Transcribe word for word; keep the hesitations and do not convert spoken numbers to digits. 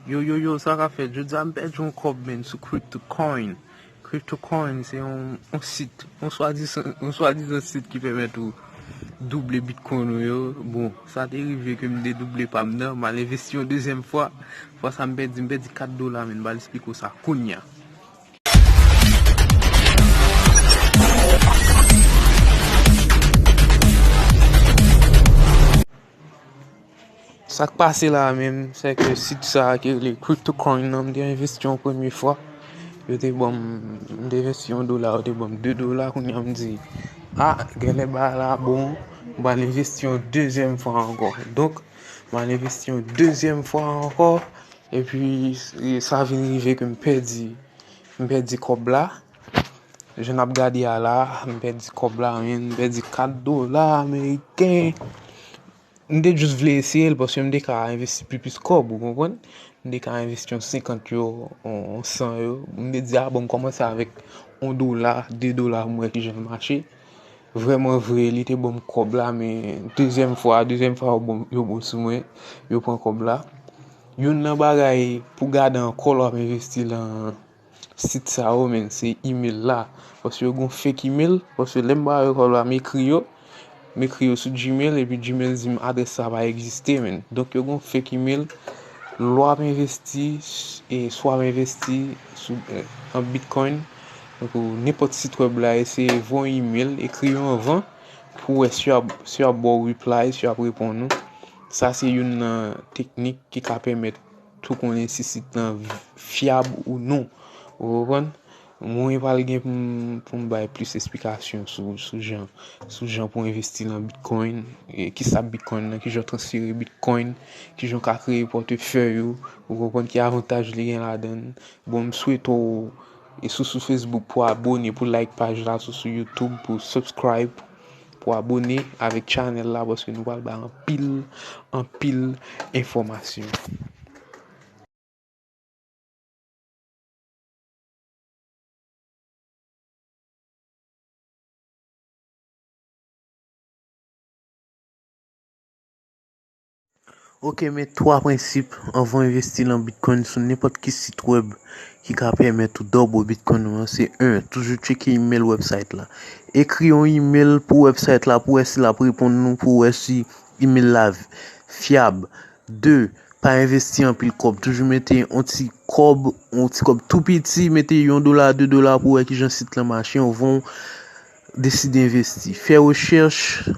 Yo, yo, yo, sa k ap fèt? Jodi a m pèdi yon kòb, menn, sou Crypto Coin. Crypto Coin se yon, yon sit, yon swadizan, yon swadizan sit ki pèmèt ou double Bitcoin ou yo. Bon, sa te rive ke m te double pa m nan, m al envesti yon dezyèm fwa. Fwa sa m pèdi, m pèdi kat dola, menn, m pral esplike w sa kounye a. Sa k pase la a menm, se ke sit sa a ki rele Crypto Coin nan, m te envesti yon premye fwa. Yo te ban m, m te envesti yon dola, yo te ban m de dola, kounye a m di, a, genlè bagay la bon, m pral envesti yon dezyèm fwa ankò. Donk, m al envesti yon dezyèm fwa ankò, epi, e, sa vin rive ke m pèdi, m pèdi kòb la. Jan n ap gade a la, m pèdi kòb la, men m pèdi kat dola ameriken. M te jis vle eseye l paske m te ka envesti pi plis kòb, ou konprann? M te ka envesti yon senkant yo, yon, yon san yo. M te di, a bon, m kòmanse avèk yon dola, de dola, m wè kijan l mache. Vrèman vre, li te ban m kòb la, men dezyèm fwa, dezyèm fwa yo bon, yo bon sou mwen, yo pran kòb la. Youn nan bagay pou gade ankò lè w ap envesti lan sit sa yo, menn, se email la. Paske yo gon fake email, paske lè m ba yo kòb la, m ekri yo, m ekri yo sou Gmail, epi Gmail di m adrès sa pa egziste, menn. Donk, yo gon fake email. Lè w ap envesti, e, swa w ap envesti sou, e, an Bitcoin, donk, ou, nenpòt sit wèb la, eseye voye yon email, ekri yo anvan, pou wè si y ap, si y ap ba w reply, si y ap reponn ou. Sa se youn nan teknik ki ka pèmèt tou konnen si sit lan fyab ou non. Ou konprann? Mwen pral gen pou m, pou m bay plis esplikasyon sou, sou jan, sou jan pou envesti nan Bitcoin, e, kisa Bitcoin nan, kijan w transfere Bitcoin, kijan w ka kreye pòtefèy ou, ou konprann ki avantaj li gen ladan l. Bon, m swete w, e, si w sou Facebook pou abone, pou like paj la, si w sou YouTube pou subscribe, pou abone avèk channel la, paske nou pral bay anpil, anpil enfòmasyon. Ok, men twa prensip anvan w envesti lan Bitcoin sou nenpòt ki sit wèb ki ka pèmèt ou double Bitcoin ou an, se en, toujou tcheke email website la. Ekri yon email pou website la pou wè si l ap reponn nou, pou wè si email la fyab. De, pa envesti anpil kòb. Toujou mete yon ti kòb, yon ti kòb tou piti, mete yon dola, de dola pou wè kijan sit lan mache anvan w deside envesti. Fè rechèch,